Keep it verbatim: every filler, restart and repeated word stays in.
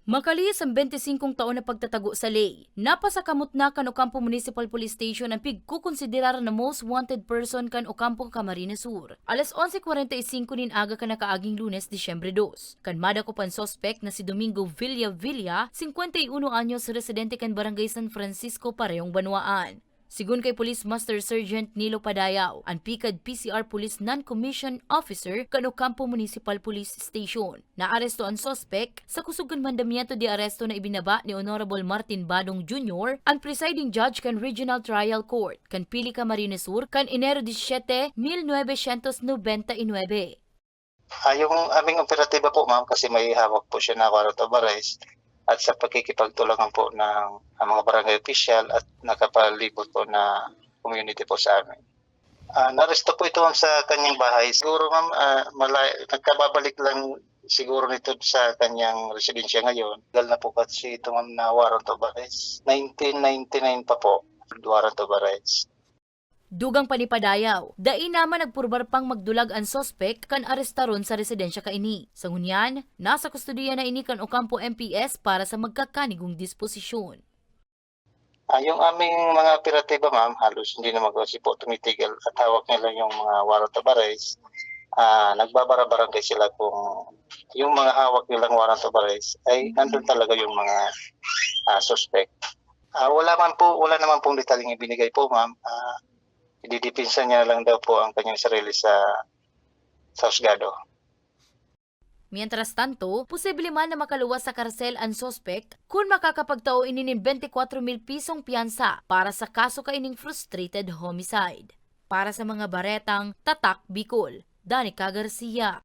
Makalihis an bente singkong taon na pagtatago sa ley, napasakamot na kan Ocampo Municipal Police Station an pigkokonsiderar na most wanted person kan Ocampo, Camarines Sur. Alas onse kwarenta y singko nin aga kan nakaaging Lunes, Disyembre dos, kan madakop an suspek na si Domingo Villa Villa, singkwenta y uno anyos, residente kan Barangay San Francisco, parehong banwaan. Sigon kay Police Master Sergeant Nilo Padayaw, an pikad P C R Police Non-Commissioned Officer kan Ocampo Municipal Police Station, naaresto an suspek sa kusog kan mandamiento de aresto na ibinaba ni Honorable Martin Badong Junior, an presiding judge kan Regional Trial Court kan Pili, Camarines Sur, kan Enero disisiete, mil novecientos nobenta y nuebe. Ah, yung aming operatiba po, ma'am, kasi may hawak po siya na warrant of arrest at sa pakikipagtulakan po ng, ang mga barangay opisyal at nakapalibot po na community po sa amin. Ah, naaresto po ito, ma'am, sa kanyang bahay. Siguro, ma'am, ah, malay-, nagkababalik lang siguro nito sa kanyang residensya ngayon. Legal na po kasi ito, ma'am, na warrant of arrest. Nineteen ninety-nine pa po, warrant of arrest. Dugang pa ni Padayaw, dai naman nagpurbar pang magdulag an suspek kan arestaron sa residensya kaini. Sa ngunyan, nasa kustodiya na ini kan Ocampo M P S para sa magkakanigong disposisyon. Ah, yung aming mga operatiba, ma'am, halos hindi naman kasi po tumitigil at hawak nila yung mga warrant of arrest. Ah, nagbabara-barangay sila kung yung mga hawak nilang warrant of arrest ay nandun talaga yung mga, ah, suspect. Ah, wala man po, wala naman pong detalyeng ibinigay po, ma'am. Ah, ididipinsa niya na lang daw po ang kanyang sarili sa, sa husgado. Mientras tanto, posible man na makaluwas sa karsel an suspek kun makakapagtao ini nin bente kwatro mil pisong piyansa para sa kaso kaining frustrated homicide. Para sa mga baretang Tatak Bicol, Danica Garcia.